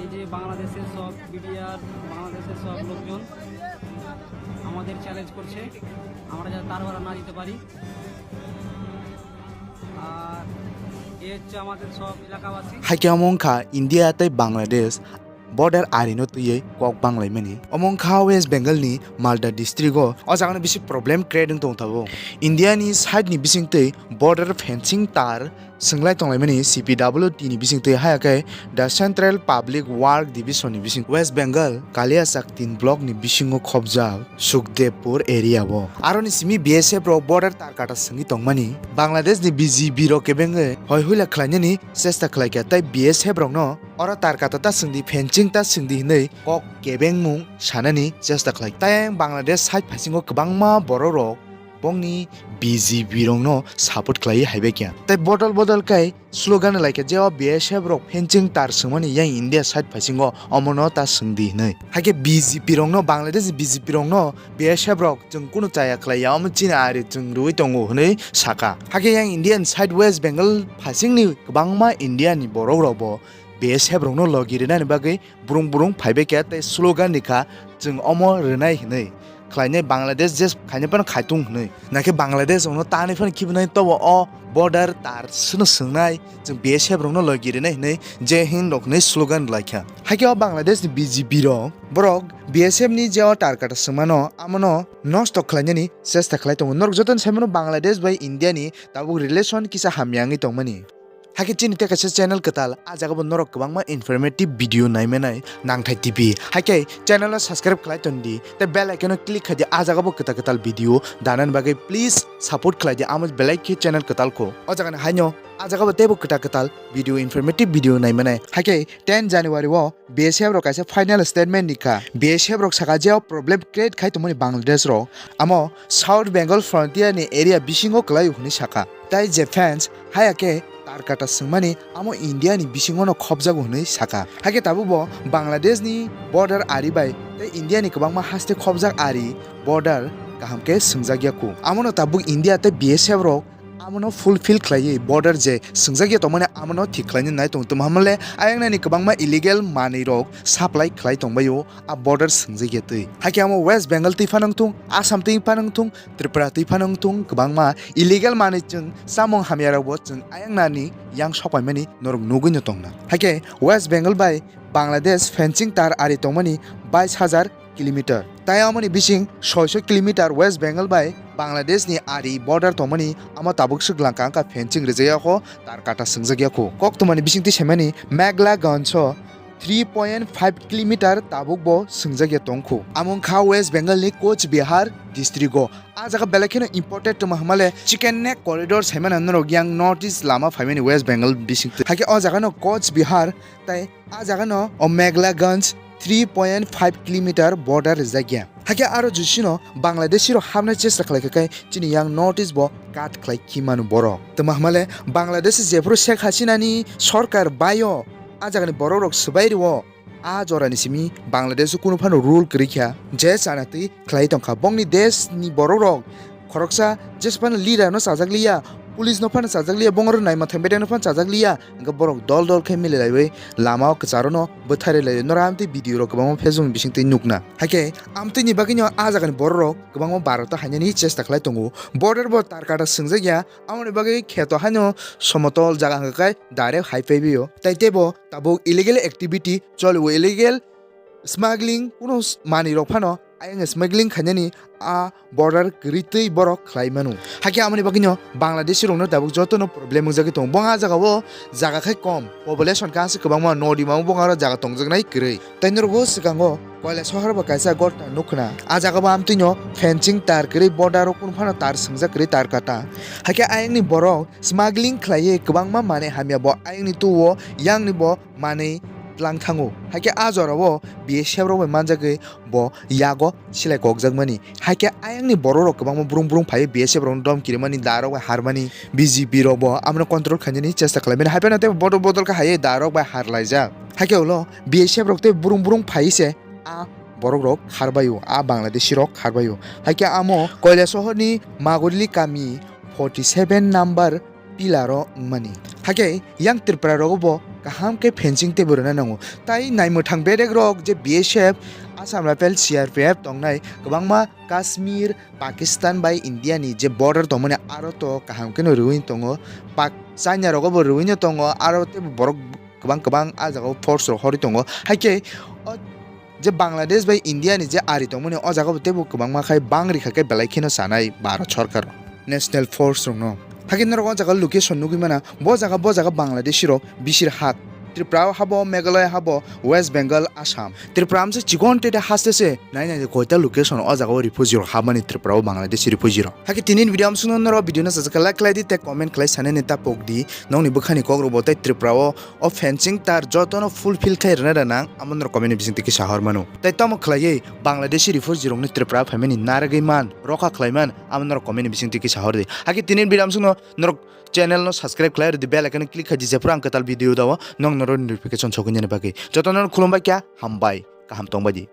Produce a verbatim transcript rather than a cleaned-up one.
এই যে বাংলাদেশের সব মিডিয়ার, বাংলাদেশের সব লোকজন আমাদের চ্যালেঞ্জ করছে, আমরা যাতে তার ভাড়া না দিতে পারি। আর এ হচ্ছে আমাদের সব এলাকাবাসী। Haikhe omo wngkha India tei Bangladesh border arino twiwi kok banglaimani. Omo wngkha West Bengal ni Malda district o, o jaga no bisi problem create wng tong tabuk. India ni side ni bising twi border fencing tar swnglai tonglaimani C P W T ni bising twi, haya khe the Central Public Work Division ni bising West Bengal Kaliachak tin block ni bisingo khopjak Sukdevpur area o. Aroni simi B S F rok border tar kata swngwi tongmani. Bangladesh ni B G B rok kebengwi hoi huila khlainani chesta khlaikha tei B S F rokno oro tar kata ta swngdi, fencing ta swngdi hinwi kok kebengmung sanani chesta khlai. Tei Bangladesh side phasingo kwbangma borok rok bongni B G B rokno support khlaiwi haibaikha. Tei bodol bodol khe slogan laikha je o B S F rok fencing tar swngmani yang India side phasingo omono ta swngdi hinwi. Haikhe B G P rokno, Bangladesh B G P rokno B S F rok chwng kunu chaya khlaiya, omo chini ari chwng rwui tongo hinwi sakha. Haikhe yang Indian side West Bengal phasingni kwbangma India ni borok rokbo B S F rokno logi rinani bagwi brung brung phaibaikha tei slogan rikha, "Chwng omo rwnai," hinwi. Khlainai Bangladesh je khainai phano khaitung hinwi. Nakhe Bangladesh rokno tanwi phano khibinai tobo o border tar swno swngnai, chwng B S F rokno logi rinai hinwi Jai Hind rok hinwi slogan rwlaikha. Haikhe o Bangladesh ni B G B rok borok B S F ni je o tar kata swngmano amono nosto khlainani chesta khlai tongo. Norok jotono saimano Bangladesh bai India ni tabuk relation kisa hamya wngwi tongmani. Haikhe chini tei kaisa channel kwtal, a jaga bo norok kwbangma informative video naimanai Nangthai T V. Haikhe channel o subscribe khlai tondi tei bell icon o click khaidi, a jaga bo kwtal kwtal video danani bagwi please support khlaidi, amo belai khe channel kwtal kho. O jaga ni haino a jaga bo teibo kwtal kwtal video, informative video naimanai. Haikhe ten January o B S F rok kaisa final statement rikha. B S F rok sakha je o problem create khai tongmani Bangladesh rok, amo South Bengal frontier ni area bisingo kwlaio hwnwi sakha. Tai je fence haya khe tar kata swngmani amo India ni bisingo no khopjago hwnwi sakha. Haikhe tabuk bo Bangladesh ni border ari bai tei India ni kwbangma haste khopjak ari border kaham khe swngjak ya kho. Amo no tabuk India tei B S F rok amo no fulfill khlaiwi border je swngjak ya tongmani amo no thik khlaina nai tongo. Tamo hamle ayang nani kwbangma illegal manwi rok supply khlai tongbaio a border swngjak ya twi. Haikhe amo West Bengal twi phano wngthung, Assam twi phano wngthung, Tripura twi phano wngthung, kwbangma illegal manwi chwng chamung hamya rokbo chwng ayang nani yang sopaimani norok nugwi no tongna. Haikhe West Bengal bai Bangladesh fencing tar ari tongmani bais hajar kilometer. Tai amoni bising soiso kilometer West Bengal bai Bangladesh ni ari border tongmani amo tabuk swk langka wngkha fencing rijak ya kho, tar kata swngjak ya kho. Kok tongmani bising twi saimani Meghlaganj o three point five kilometer tabuk bo swngjak ya tong kho. Amo wngkha West Bengal ni Coach Bihar district o. A jaga belai kheno important tongma hamale chicken neck corridor saimano norok yang North East lama phaimani West Bengal bising twi. Haikhe o jaga no Coach Bihar tai a jaga no o Meghlaganj three point five kilometer border rijak ya. Haikhe aro jusino Bangladeshi rok hapnai chesta khlai kha khe chini yang North East bo cut khlai khi manu borok. Tamo hamale Bangladesh jephuru Sheikh Hasina ni sorkar baio a jagani borok rok swbai rwo. A jorani simi Bangladesh o kunu phano rule kwrwi kha, je chana twi khlai tongkha. Bongni desh ni borok rok khoroksa jesa phano leader no chajak liya, police no phano chajak liya, bongor naima thang bedai no phano chajak liya, hwnkhe borok dol dol khe mililaiwi lama o kwcharo no bwtharwi lai. Nora amtwi video rok kwbangma Facebook ni bising twi nukna. Haikhe amtwi ni bagwi no a jagani borok rok kwbangma barota hainani chesta khlai tongo. Border bo tar kata swngjak ya, amoni bagwi kheto haino somotol jaga hwnkhe kai direct hai paibaio. Tai teibo tabuk illegal activity choli o, illegal smuggling, kuno s-, manwi rok phano ayang smuggling khainani a border kwrwi twi borok khlai mano. Haikhe amoni bagwino Bangladeshi rokno tabuk jotono problem wngjagwi tongo. Bo a jaga o jaga khai kom, population kha se kwbangma, nodi mamo bo aro jaga tongjaknai kwrwi. Tai norok bo swkango Koilashahar bo kaisa gotna nukna. A jaga bo amtwino fencing tar kwrwi, border o kunu phano tar swngjak kwrwi, tar kata. Haikhe ayangni borok smuggling khlaiwi kwbangma manwi hamya bo ayangni tuo, yangni bo manwi tlang thango. Haikhe a jorao B S F rok bai manjagwi bo yago silai kokjakmani. Haikhe ayangni borok rok kwbangma brung brung phaiwi B S F rokno dom kirimani, da rok bai harmani, B G B rok bo amno control khainani chesta khlaimani. Haiphano tei bodol bodol khe haiwi da rok bai harlaijak. Haikhe ulo B S F rok tei brung brung phaiwi se a borok rok kharbaio, a Bangladeshi rok kharbaio. Haikhe amo Koilashahar ni Magurili kami forty seven number pillar o wngmani. Haikhe yang Tripura rogo bo kaham khe fencing teibo rwna nango. Tai naimwthang bedek rok je B S F, Assam Rifle, C R P F tongnai kwbangma Kashmir, Pakistan bai India ni je border tongmani aro to kaham kheno rwui tongo. Pak-, China rogo bo rwui no tongo, aro teibo borok kwbang kwbang ah jagao force rok horwi tongo. Haikhe o je Bangladesh bai India ni je ari tongmani o jaga bo teibo kwbangma khai bang rikha khe belai kheno chanai Bharat sorkar rok, national force rok no. Hakhe norok o jaga location nugui mana, bo jaga, bo jaga Bangladeshi rok Bisirhat, Tripura o habo, Meghalaya habo, West Bengal, Assam. Tripura amse chikon tete haste se, nai nai koita location o jaga o refugee rok habmani Tripura o Bangladeshi refugee rok. Hakhe tini ni video amsukno norok video no sajak like khlai di tei comment khlai sanani ta pok di, nokni bwkhani kok rok bo tei Tripura o o fencing tar jotono fulfill khai rwna rwnang, amo norok comment ni bisingtwi kisa hor mano. Tai tamo khlaiwi Bangladeshi refugee rokni Tripura phaimani narwgwi man, rokha khlai man, amo norok comment ni bisingtwi kisa hor di. Hakhe tini video amsukno norok channel no subscribe khlai rwdi, bell icon click khai di, jephru ang kwtal video dao, nokno notification sokwi nani bagwi. Jotono khulumbai kha, hambai, kaham tongbai di.